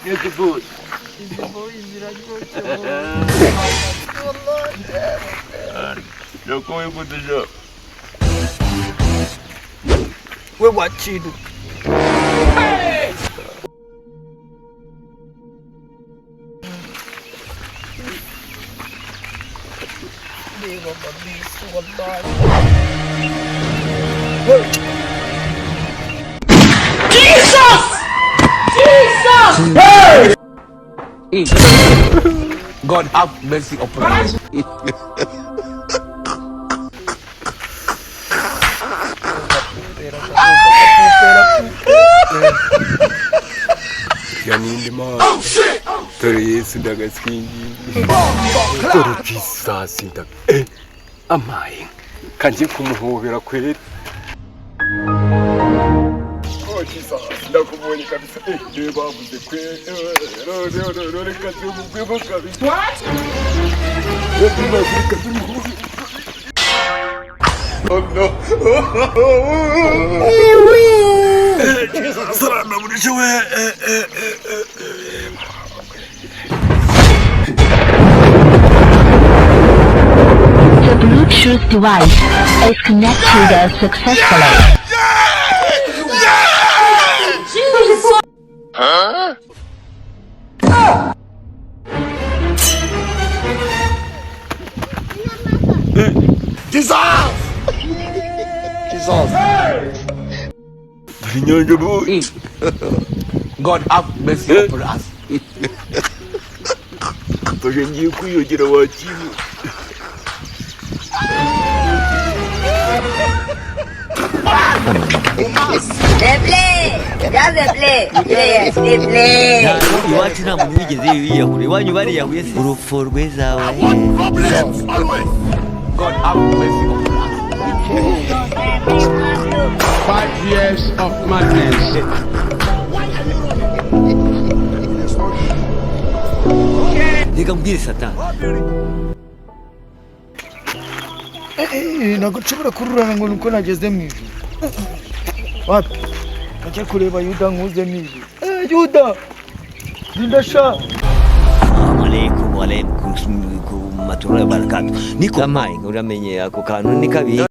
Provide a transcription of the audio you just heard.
Yes, boy. Izi boyi ziraryoshye wallahi. Yakoye gute sha? We wakintu. Reba amabisi wallahi. God have mercy upon us. Ya nindi mana. Dore Yesu ndagasingiye. Dore Jesus ndaga. Amaye. Kanje kumuhobera kweri. Oh Jesus, ndakubonye kabisa. Niwe bavuze kweri. None reka tumugwemo kabisa. What? Reka tumuhobere. Oh no. Jesus, aranaburishe we. The Bluetooth device is connected successfully. Dore inyanja boy. God have mercy upon us. Mfashe ngiye kwiyogera wakibu. Iwacu nta muntu wigeze yiyahura, iwanyu bariyahuye se? Urupfu rwiza we. God have mercy upon us. 5 years of madness. Reka mbwire Satani. Ntabwo nshobora kururana ngo nuko nageze mu ijuru. Wapi? Najya kureba Yuda nkuze mu ijuru. Yuda! Linda sha! Assalamu alaikum wa alaikum warahmatullahi wabarakatuh. Niko amaye uramenye ako kantu ni kabi.